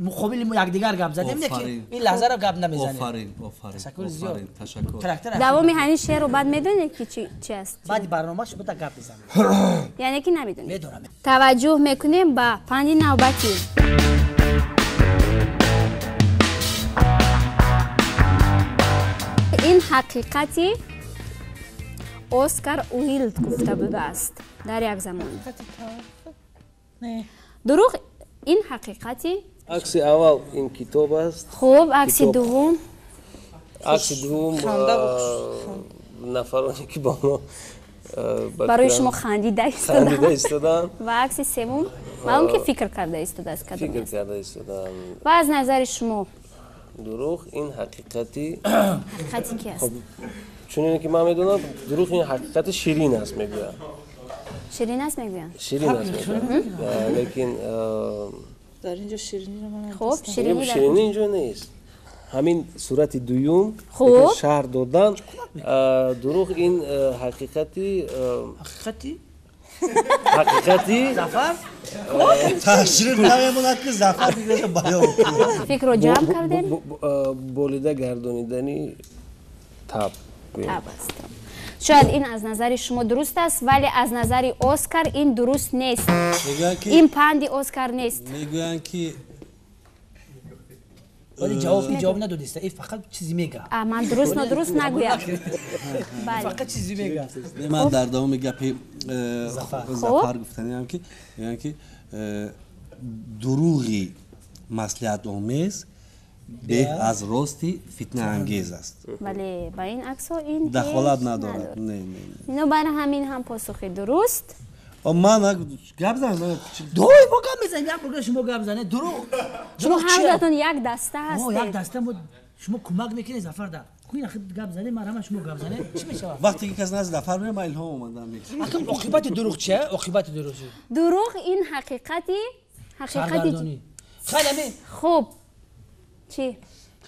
муқобили мо якдигар гап задем, не ки ин лаҳзаро гап намезанем. Офарин, офарин. Ташаккур зиёд. Ташаккур. Давоми ҳамин шеърро баъд медонед ки чи аст? Баъди барнома шумо та гап мезанем. Яъне ки намедонед? Медонам. Таваҷҷӯҳ мекунем ба панди навбатӣ. Ин ҳақиқати Оскар Уилд гуфта будааст дар як замон. Дурӯғ ин ҳақиқати акси аввал ин китоб аст. Хуб, акси дуввум? Акси дуввум нафароне ки ба мо барои шумо хандида истоданд. Ва акси севум маълум ки фикр карда истодааст. Фикр карда истоданд. Ва аз назари шумо дурӯғ ин ҳақиқати ҳақиқати ки аст? Чунине ки ман медонам, дурӯғ ин ҳақиқати ширин аст мегӯянд. Ширин аст мегӯянд? Ширин аст мегӯянд. Лекин дар инҷо шириниро ман хуб, ширинӣ инҷо нест. Ҳамин сурати дуюм шаҳр додан дурӯғ ин ҳақиқати ҳақиқати Зафар ташриф намемонад ки Зафар фикрашо баён кунад. Фикрро ҷамъ кардем. Болида гардонидани таб. Таб аст. Шояд ин аз назари шумо дуруст аст, вале аз назари Оскар ин дуруст нест. Ин панди Оскар нест. Мегӯянд ки вале ҷавоб надодиста, ин фақат чизе мега. Ман дуруст нодуруст нагӯям. Фақат чизе мега. Ман дар давоми гапи Зафар гуфтаниам ки мегӯянд ки дурӯғи маслиҳатомез беҳ аз рости фитнаангез аст. Бале, ба ин аксҳо ин дахолат надорад. Не, не. Ино бари ҳамин ҳам посухи дуруст. Ман гап занам. Дой, мо гап мезанем, як бурга шумо гап занед. Дурӯғ. Шумо ҳамдатон як даста ҳастед. Мо як даста, мо шумо кӯмак мекунед Зафар да. Куин ахир гап занед, ман ҳама шумо гап занед. Чӣ мешавад? Вақте ки кас назди Зафар меояд, ман илҳом омадам. Акун оқибати дурӯғ чия? Оқибати дурӯғ чӣ? Дурӯғ ин ҳақиқати хеле ҳамин. Хуб. Чӣ?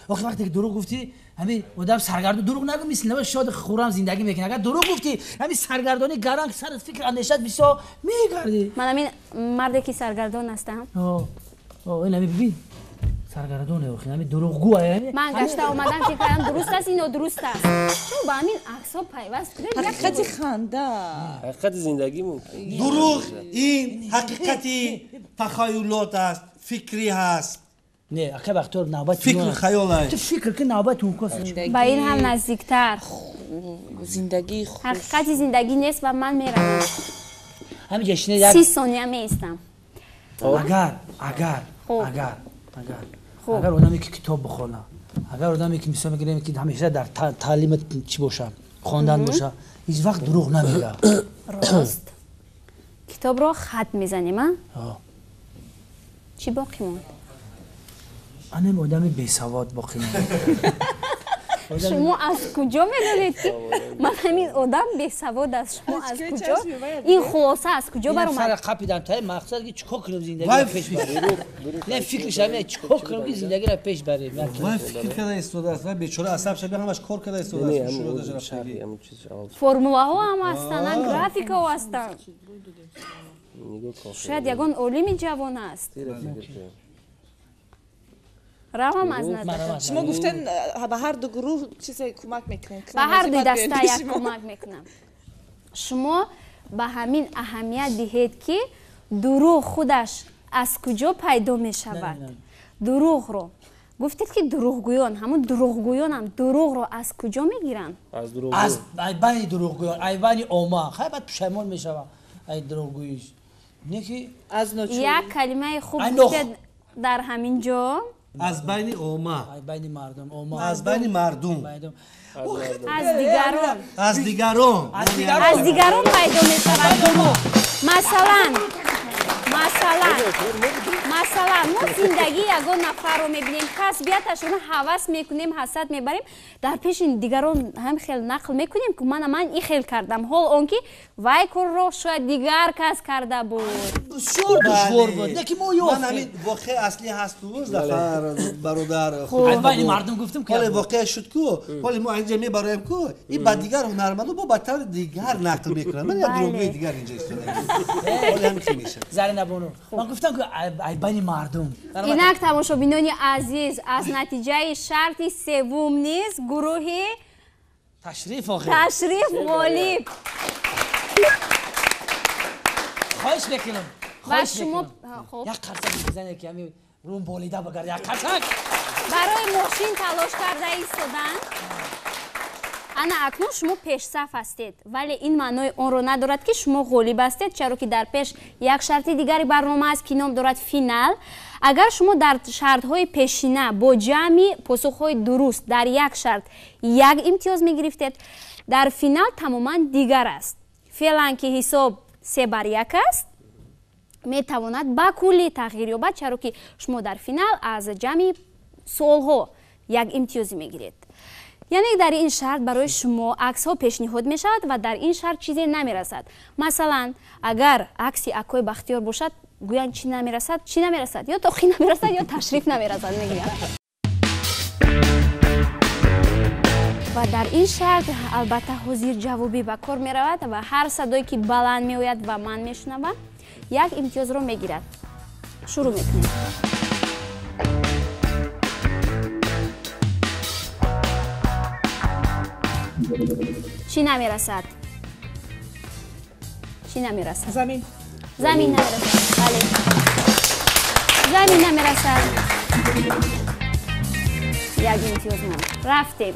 Охи вақте ки дурӯғ гуфтӣ, ҳамин одам саргардон дурӯғ нагӯ, мисли нава шод хӯрам зиндагӣ мекунад. Агар дурӯғ гуфтӣ, ҳамин саргардонӣ гаранг сарат фикр андешат бисёр мегардӣ. Ман ҳамин марде ки саргардон ҳастам. Ин ҳамин бибин. Саргардоне охи, ҳамин дурӯғгӯ. Ман гашта омадам фикр кардам дуруст аст ин нодуруст аст. Шумо ба ҳамин аксҳо пайваст кунед. Ҳақиқати ханда. Ҳақиқати зиндагӣ мумкин. Дурӯғ ин ҳақиқати тахаюлот аст, фикрӣ ҳаст. Не, ака вақтор навбат фикр хаёл аст. Ту фикр ки навбат ункос. Ба ин ҳам наздиктар. Зиндагии хуш. Ҳақиқати зиндагӣ нест ва ман меравам. Ҳамин ҷашне як 30 сония меистам. Агар, агар, агар, агар. Агар одаме ки китоб бихона, агар одаме ки мисол мегирем ки ҳамеша дар таълим чӣ боша, хондан боша, ҳеҷ вақт дурӯғ намегӯяд. Рост. Китобро хат мезанем, а? Чӣ боқӣ монд? Анам одами бесавод боқӣ монд. Шумо аз куҷо медонед ки ман ҳамин одам бесавод аст? Шумо аз куҷо ин хулоса аз куҷо баромад? Сара қапидам та мақсад ки чикор кунам зиндагиро пеш барем. Не фикраш ҳамин чикор кунам ки зиндагиро пеш барем. Вай фикр карда истодааст, вай бечора асаб шаби ҳамаш кор карда истодааст. Формулаҳо ҳам ҳастанд, графикаҳо ҳастанд. Шояд ягон олими ҷавон аст. Равам аз назар. Шумо гуфтен ба ҳар ду гурӯҳ чизе кӯмак мекунед. Ба ҳар ду даста як кӯмак мекунам. Шумо ба ҳамин аҳамият диҳед ки дурӯғ худаш аз куҷо пайдо мешавад. Дурӯғро гуфтед ки дурӯғгӯён, ҳамун дурӯғгӯёнам дурӯғро аз куҷо мегиранд? Аз байни дурӯғгӯён, ай байни омма. Хай баъд пушаймон мешавад ай дурӯғгӯиш. Не ки аз ночорӣ. Як калимаи хуб гуфтед дар ҳамин ҷо. Аз байни омма. Аз байни мардум. Аз байни мардум. Аз дигарон. Аз дигарон. Аз дигарон пайдо мешавад. Масалан, мо зиндагии ягон нафарро мебинем, касбияташро ҳавас мекунем, ҳасад мебарем, дар пеши дигарон ҳам хел нақл мекунем, ки ман ин хел кардам, ҳол он ки вай корро шояд дигар кас карда буд. Бисёр душвор буд, не ки мо ёфтем. Ман ҳамин воқеа аслӣ ҳаст ку, Зафар бародар. Аз байни мардум гуфтам ки ҳоле воқеа шуд ку, ҳоле мо инҷа мебароем ку, ин ба дигар ҳунармандо бо ба таври дигар нақл мекунанд. Ман як дурӯғгӯи дигар инҷа истодаам. Ҳоле ҳамин хел мешавад. Зарина бону, ман гуфтам ки аз байни мардум. Инак тамошобинони азиз, аз натиҷаи шарти севум низ гурӯҳи ташриф охир ташриф ғолиб. Хоҳиш мекунам, ва шумо як қарсак бизанед ки ҳамин рум болида багар, як қарсак барои мошин талош карда истоданд. Ана акнун шумо пешсаф ҳастед, вале ин маънои онро надорад ки шумо ғолиб ҳастед, чаро ки дар пеш як шарти дигари барнома аст ки ном дорад финал. Агар шумо дар шартҳои пешина бо ҷамъи посухҳои дуруст дар як шарт як имтиёз мегирифтед, дар финал тамоман дигар аст. Феълан ки ҳисоб 3-1 аст, метавонад ба куллӣ тағйир ёбад, чаро ки шумо дар финал аз ҷамъи суолҳо як имтиёзе мегиред. Яъне дар ин шарт барои шумо аксҳо пешниҳод мешавад ва дар ин шарт чизе намерасад. Масалан, агар акси акои Бахтиёр бошад, гӯянд чӣ намерасад, чӣ намерасад, ё тоқӣ намерасад, ё ташриф намерасад мегӯянд. Ва дар ин шарт албатта ҳозирҷавобӣ ба кор меравад ва ҳар садое ки баланд меояд ва ман мешунавам, як имтиёзро мегирад. Шурӯъ мекунем. Чӣ намерасад? Чӣ намерасад? Замин. Замин намерасад. Бале. Замин намерасад. Як имтиёз монд. Рафтем.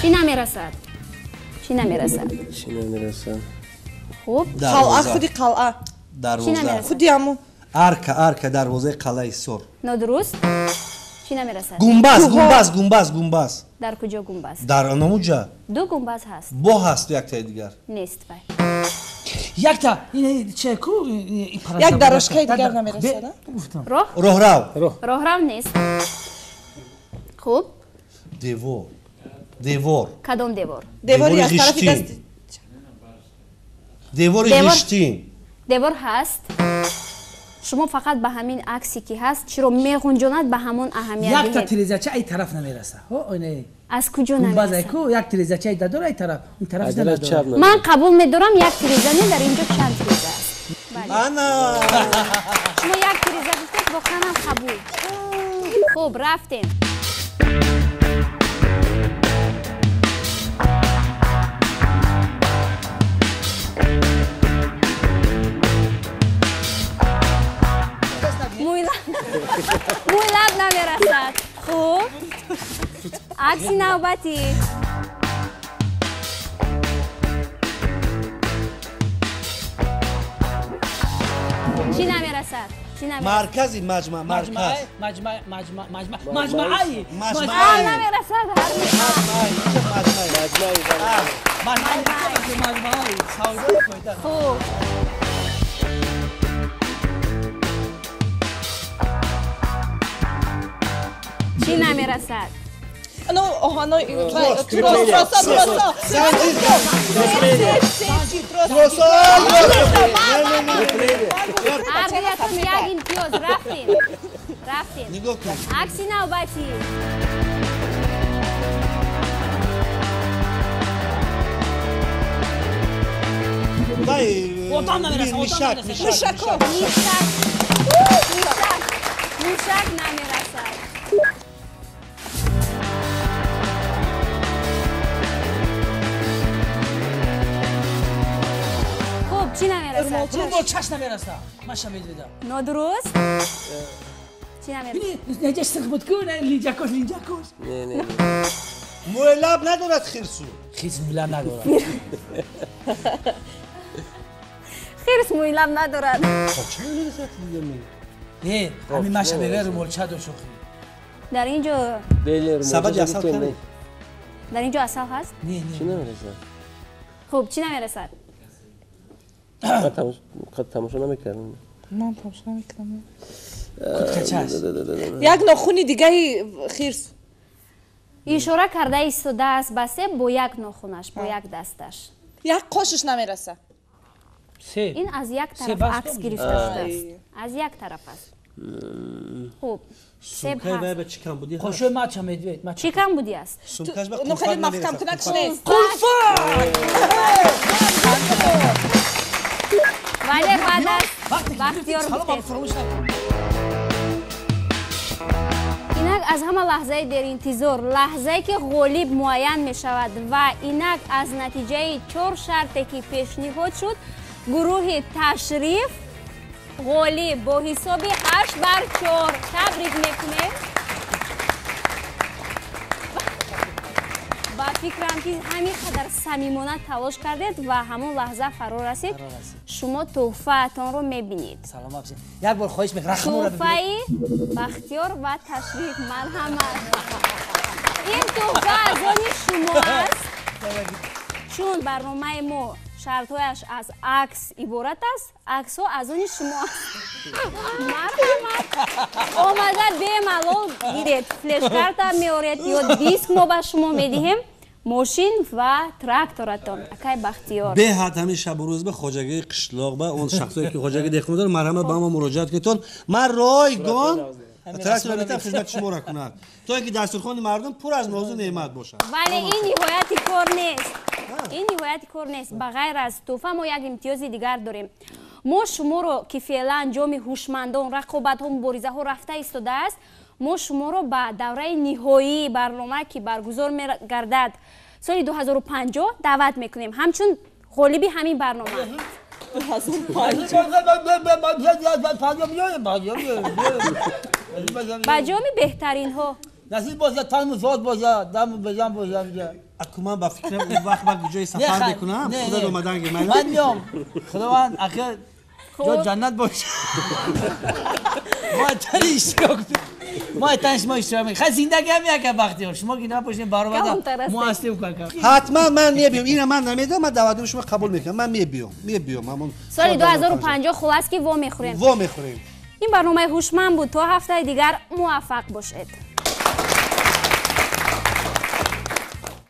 Чӣ намерасад? Чӣ намерасад? Чӣ намерасад? Хуб. Қалъа, худи қалъа. Дарвоза. Худи ҳамун. Арка, арка, дарвозаи қалъаи Ҳисор. Нодуруст. Чӣ намерасад? Гумбаз, гумбаз, гумбаз, гумбаз. Дар куҷо гумбаз? Дар анамуҷа. Ду гумбаз ҳаст. Бо ҳаст яктаи дигар. Нест вай. Якта, ин че ку? Як дарошкаи дигар намерасад, а? Роҳ? Роҳрав. Роҳрав нест. Хуб. Девор. Девор. Кадом девор? Девори аз тарафи даст. Девори ғиштин. Девор ҳаст. Шумо фақат ба ҳамин аксе ки ҳаст, чиро меғунҷонад, ба ҳамон аҳамият диҳед. Якта тирезача ай тараф намераса. Аз куҷо намераса? Ку як тирезача ай дадора ай тараф, ин тараф надорад. Ман қабул медорам як тиреза не, дар инҷо чанд тиреза аст. Ана! Шумо як тиреза гуфтед, воқеан ҳам қабул. Хуб, рафтем. Мӯйлаб намерасад. Хуб. Акси навбатӣ. Чӣ намерасад? Чӣ намерасад? Маркази маҷмаъ, марказ. Маҷмаъ, маҷмаъ, маҷмаъ, маҷмаъи. Маҷмаъ намерасад. Маҷмаъи. Маҷмаъи. Маҷмаъи. Савдои фоида. Хуб. Чӣ намерасад? Ну, оҳано, троса, троса. Троса. Ҳардуятон як имтиёз. Рафтем. Рафтем. Акси навбатӣ. Одам намерасад, одам намерасад. Мушако. Мушак. Мушак. Мушак намерасад. Хуб, чӣ намерасад? Румолчаш намерасад. Маша медведа. Нодуруст. Чӣ намерасад? Неҷа сирх буд ку, линҷакош, линҷакош. Не, не. Мӯйлаб надорад хирсу. Хирс мӯйлаб надорад. Хирс мӯйлаб надорад. Не, ҳамин маша мегӯяд румолча дошт охи. Дар ин ҷо сабади асал кардем. Дар ин ҷо асал ҳаст? Не, не. Чӣ намерасад? Хуб, чӣ намерасад? Ман тамошо намекардам. Ман тамошо намекардам. Куткача аст. Як нохуни дигаи хирс. Ишора карда истодааст ба себ бо як нохунаш, бо як дасташ. Як қошиш намерасад. Ин аз як тараф акс гирифта шудааст. Аз як тараф аст. Хуб, себ ҳаст. Чӣ кам будӣ? Қошои мача медвед. Чӣ кам будӣ аст? Нохали маҳкамкунак нест. Қулфак! Вале баъд аз Бахтиёр гуфтед. Инак аз ҳама лаҳзаи деринтизор, лаҳзае ки ғолиб муайян мешавад ва инак аз натиҷаи чор шарте ки пешниҳод шуд, гурӯҳи Ташриф ғолиб бо ҳисоби 8-4. Табрик мекунем. Ба фикрам ки ҳамин қадар самимона талош кардед ва ҳамон лаҳза фаро расид. Шумо тӯҳфаатонро мебинед. Саломат бошед. Як бор хоҳиш мекунам, рахмонро бибинед. Тӯҳфаи Бахтиёр ва Ташриф, марҳамат. Ин тӯҳфа аз они шумо аст, чун барномаи мо шартҳояш аз акс иборат аст, аксҳо аз они шумо аст. Марҳамат, омада бемалол гиред, флешкарта меоред ё диск мо ба шумо медиҳем, мошин ва тракторатон. Акай Бахтиёр, беҳад ҳамин шабу рӯз ба хоҷагии қишлоқ, ба он шахсое ки хоҷагии деҳқон доранд, марҳамат ба мо муроҷиат кунед. Ман ройгон трактора метавонам хизмати шуморо кунад, то ин ки дастурхони мардум пур аз нозу неъмат бошад. Вале ин ниҳояти кор нест. Ин ниҳояти кор нест. Ба ғайр аз тӯҳфа мо як имтиёзи дигар дорем. Мо шуморо ки феълан ҷоми ҳушмандон, рақобатҳо, муборизаҳо рафта истодааст, мо шуморо ба давраи ниҳоии барнома ки баргузор мегардад соли 2050 даъват мекунем, ҳамчун ғолиби ҳамин барнома. Ба ҷоми беҳтаринҳо. Насиб бошад, тану зод бошад, даму бежан бошад. Аку ман ба фикрам он вақт ба ҷои сафар мекунам, худат омадан ги. Ман меом. Худованд ахир ҷо ҷаннат бошад. Мо тани иштирок мо тани шумо иштирок мекунем. Хай зиндагӣ ҳам яка Бахтиёр. Шумо ки набошед баробар мо ҳастем кака. Ҳатман ман мебиём. Ина ман намедонам, ман даъватнома шумо қабул мекунам. Ман мебиём. Мебиём ҳамон соли 2050 хулас ки во мехӯрем. Во мехӯрем. Ин барномаи ҳушманд буд. То ҳафтаи дигар муваффақ бошед.